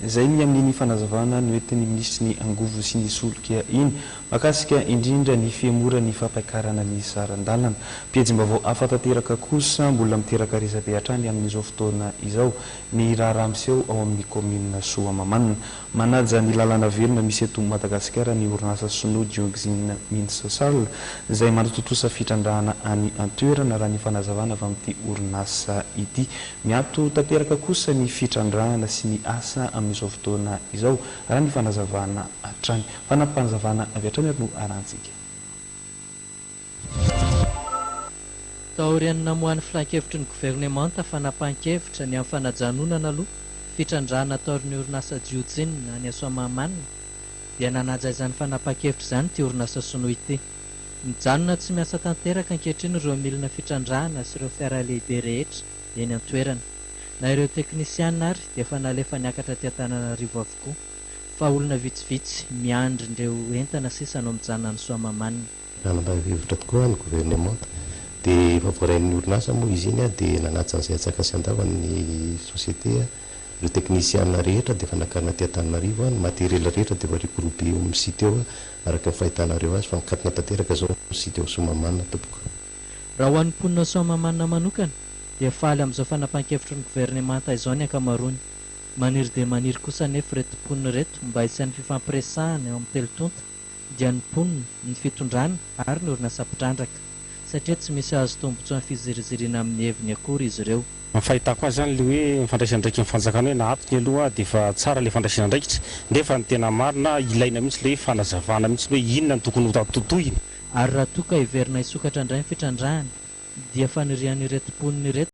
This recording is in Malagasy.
Izay ny amin'iny fanazavana noentin'ny minisitry ny angovo sy ny solika iny, mahakasika indrindra ny fihemoran'ny fampiakarana ny saran-dalana. Pejim-baovao hafa tanteraka kosa mbola miteraka resabe hatrany amin'izao fotoana izao ny raharaha miseho ao amin'ny kaominina Soamahamanina. Manaja ny lalàna velona misy eto Madagasikara ny orinasa sinoa Jiangxin Mines Sarl izay manatontosa fitrandrahana any an-toerana raha ny fanazavana avy amin'ity orinasa ity. Miato tanteraka kosa ny fitrandrahana sy ny asa amin'izao fotoana izao raha ny fanazavana hatrany. Fanampim-panazavana avy hatrany ary no arahantsika. Taorian'ny namoahan'ny filankevitry ny governemanta fanapahan-kevitra ny amin'ny fanajanonana aloha fitrandrahana ataon'ny orinasa Jiujin any Soamahamanina dia nanaja izany fanapahan-kevitra izany ity orinasa sinoa ity. Mijanona tsy miasa tanteraka ankehitriny ireo milina fitrandrahana sy ireo fiara lehibe rehetra eny an-toerana. Na ireo teknisiana ary dia efa nalefa niakatra aty Antananarivo avokoa fa olona vitsivitsy miandry ireo entana sisa no mijanona any Soamahamanina. Nanapa-hevitra tokoa ny governemanta dia efa voarain'ny orinasa moa izy iny dia nanaja an'izay antsaka sy andavany ny société, ireo teknisiana rehetra dia efa nakarina aty Antananarivo, ny matériel rehetra dia efa regroupé eo amin'ny site eo araka ny fahitanareo azy fa mikatona tanteraka izao ny site eo Soamahamanina tompoko. Raha ho an'ny mponina Soamahamanina manokana dia faly amin'izao fanapahan-kevitry ny governemanta izao ny ankamaroany. Maniry dia maniry kosa anefa ireto mponina ireto mba hisian'ny fifampiresahana eo amin'ny telo tonta dia ny mponina, ny fitondrana ary ny orinasa mpitrandraka, satria tsy misy azo tombontsoa ny fiziriziriana amin'ny heviny akory izy ireo. Ny fahitako azy zany le hoe fandraisana andraikitry ny fanjakana hoe nahatony aloha dia efa tsara le fandraisana andraikitra nefa ny tena marina ilaina mihitsy le hoe fanazavana mihitsy hoe inona no tokony ho totohiny. Ary raha toa ka hiverina hisokatra indray ny fitrandrahana dia fanirian'ireto mponina ireto.